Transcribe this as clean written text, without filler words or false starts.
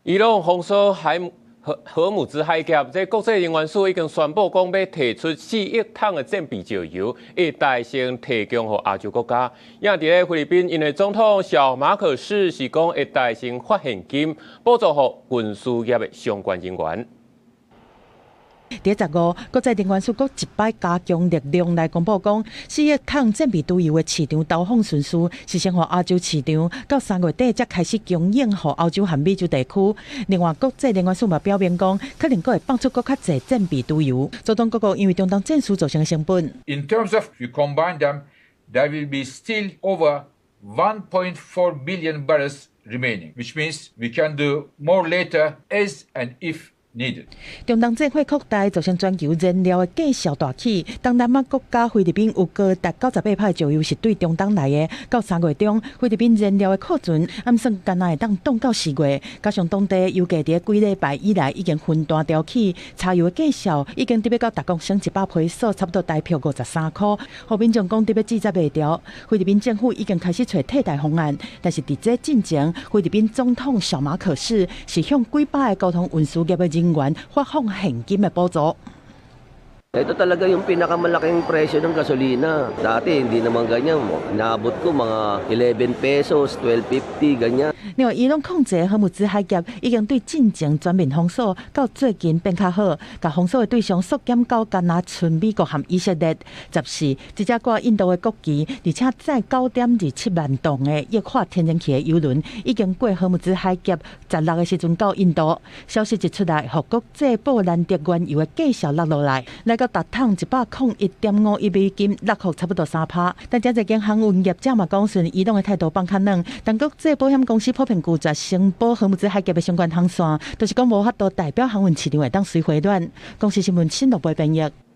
伊朗封鎖海荷荷姆茲海峽，這國際能源署已經宣布講欲提出4億桶的戰備石油，會代先提供予亞洲國家。也佇咧菲律賓，𪜶的總統小馬可仕是講會代先發現金，補助予運輸業的相關人員。佇15，國際能源署閣一擺加強力量來公布講，4億桶戰備石油的市場投放順序是先予亞洲市場，到3月底才開始供應予歐洲和美洲地區。另外，國際能源署嘛表明講，可能閣會放出閣較濟戰備石油。阻擋各國因為中東戰事造成的成本。 In terms of you combine them, there will be still over 1.4 billion barrels remaining, which means we can do more later as and if needed. 中東戰火擴大，造成全球燃料的價數大起。東南亞國家菲律賓有高達98%石油是對中東來的。到3月中，菲律賓燃料的庫存按算干焦會當擋到4月。加上當地油價佇幾禮拜以來已經分段調起，柴油的價數已經直欲到逐公升100披索，差不多台票53箍。予民眾講直欲節袂牢。菲律賓政府已經開始揣替代方案，但是佇這進前，菲律賓總統小馬可仕是向幾百个交通運輸業的人員發放現金的補助。 Ito talaga yung pinakamalaking presyo ng gasolina. Dati hindi naman ganyan. Inaabot ko mga 11 pesos, 12.50, ganyan. 另外，伊朗控制荷姆茲海峽已經對進前全面封鎖，到最近變較好，共封鎖的對象縮減到干焦賰美國和以色列。14，一隻掛印度的國旗，而且載9.27萬噸的液化天然氣的油輪，已經過荷姆茲海峽，16的時陣到印度。消息一出來，予國際布蘭德原油的價數落落來，來到逐桶101.51美金，落幅差不多3趴。但這間航運業者嘛講，雖然伊朗的態度放較軟，但國際保險公司普遍拒絕承保荷姆茲海峽的相關航線，就是講無法度代表航運市場會當隨回暖。公視新聞新樂貝編譯。